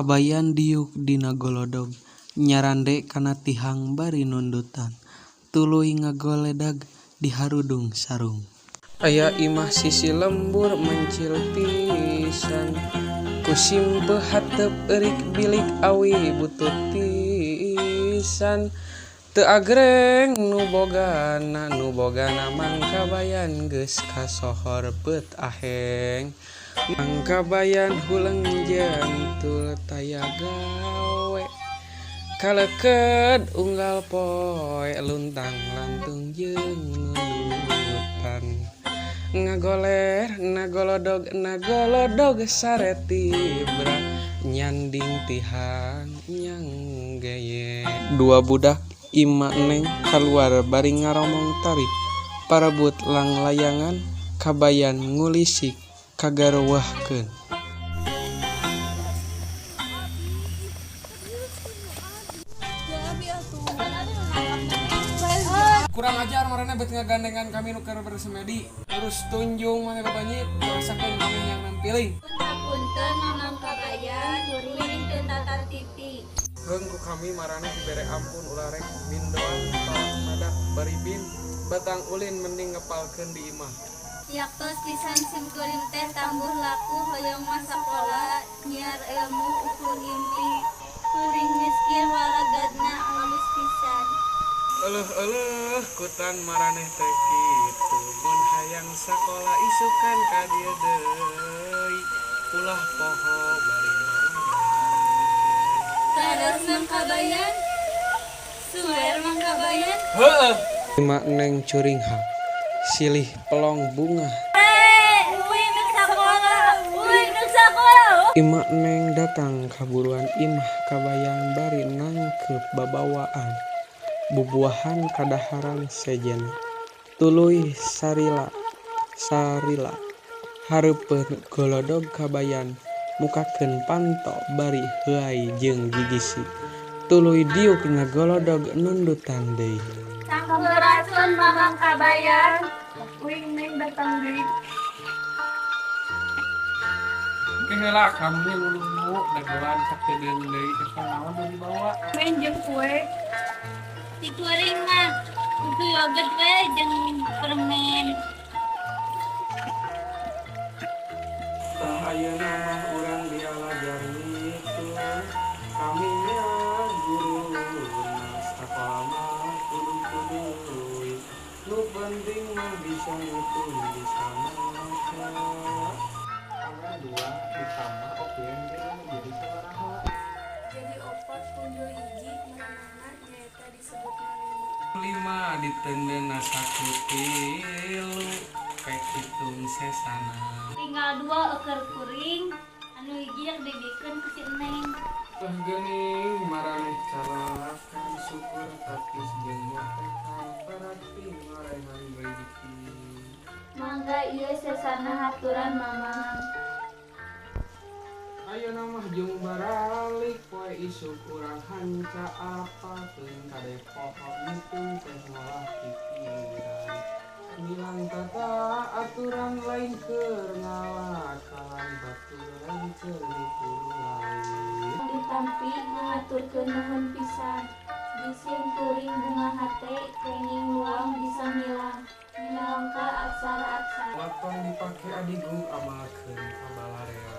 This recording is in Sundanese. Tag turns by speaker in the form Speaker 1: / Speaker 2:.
Speaker 1: Kabayan diuk dina golodog nyarande kana tihang bari nundutan tuluy ngagoledag diharudung sarung. Aya imah sisi lembur mencil pisan ku simpeuh hateup eurik bilik awi butut pisan teu agreng nu bogana Mang Kabayan geus kasohor beut aheng. Mang Kabayan huleng jentul taya gawe kaleukeut unggal poe luntang lantung jeung nundutan ngagoler nagolodog sare tibra nyanding tihang nyang geye. Dua budak ima neng kaluar bari ngaromong tarik parebut langlayangan Kabayan ngulisik kagareuwahkeun.
Speaker 2: Kurang ajar marana bet ngagandengan kami nu keur bersemedi. Terus tunjung maneh babanyit rasakeun kami yang nampiling.
Speaker 3: Punten Mamang Kabayan kuring teu tata titi.
Speaker 2: Heung ku kami marana dibere ampun ulah rek mindoan tolak madak baribin batang ulin mending ngepalkeun di imah.
Speaker 3: Yaktos pisan sim kuring teh tambuh laku hoyong masakola nyiar ilmu ukur impi. Kuring miskin walagadna alus pisan.
Speaker 2: Euleuh-euleuh kutan maraneh teh kitu mun hayang sakola isukan ka dieu deui ulah poho bari mawa.
Speaker 3: Terus Mang Kabayan, suwer Mang Kabayan.
Speaker 2: Heueuh. Ima neng curinghak silih pelong bunga. Ima neng datang kaburuan imah Kabayan bari nangkeup babawaan bubuahan kadaharan sejenna tuluy sarila sarila hareupeun golodog Kabayan mukakeun panto bari heuay jeung gigisi tuluy diuk ngagolodog nundutan deui.
Speaker 3: Sampurasun Mamang Kabayan,
Speaker 4: uing neng datang deui.
Speaker 2: Heula kami lulungu dagoan sakedeung deui teh naon nu dibawa?
Speaker 4: Main jeung kue.
Speaker 3: Di kuring mah kudu yogurt we jeung permen.
Speaker 2: Tah ayeuna mah urang dialajar ngitung kami nya guruna sakola mah kudu kudu nu penting mah bisa ngitung bisa maca. Dua ditambah opm jadi sabaraha?
Speaker 4: Jadi opat punjul hiji meunangna nyaeta disebutna
Speaker 2: 5. 5 ditendeuna saku tilu pek hitung sesana.
Speaker 3: Tinggal 2 eukeun kuring anu hiji rek dibikeun ku si Neng.
Speaker 2: Teh geuning maraneh calalakan syukur takis jeung motekan berarti ngorehan rezeki.
Speaker 3: Mangga ieu sesana haturan Mamang.
Speaker 2: Ayeuna mah jeung baralik poe isuk urang hanca apalkeun kade poho ngitung teh ngolah pikiran. Ngilang tata aturan lain keur ngalakalan batur lain keur nipu lain.
Speaker 3: Ditampi ngahaturkeun nuhun pisan. Bisin kuring bunga hate kenging luang bisa milang. Minangka aksara-aksara.
Speaker 2: Lapang dipake adigu amalkeun ka balarea.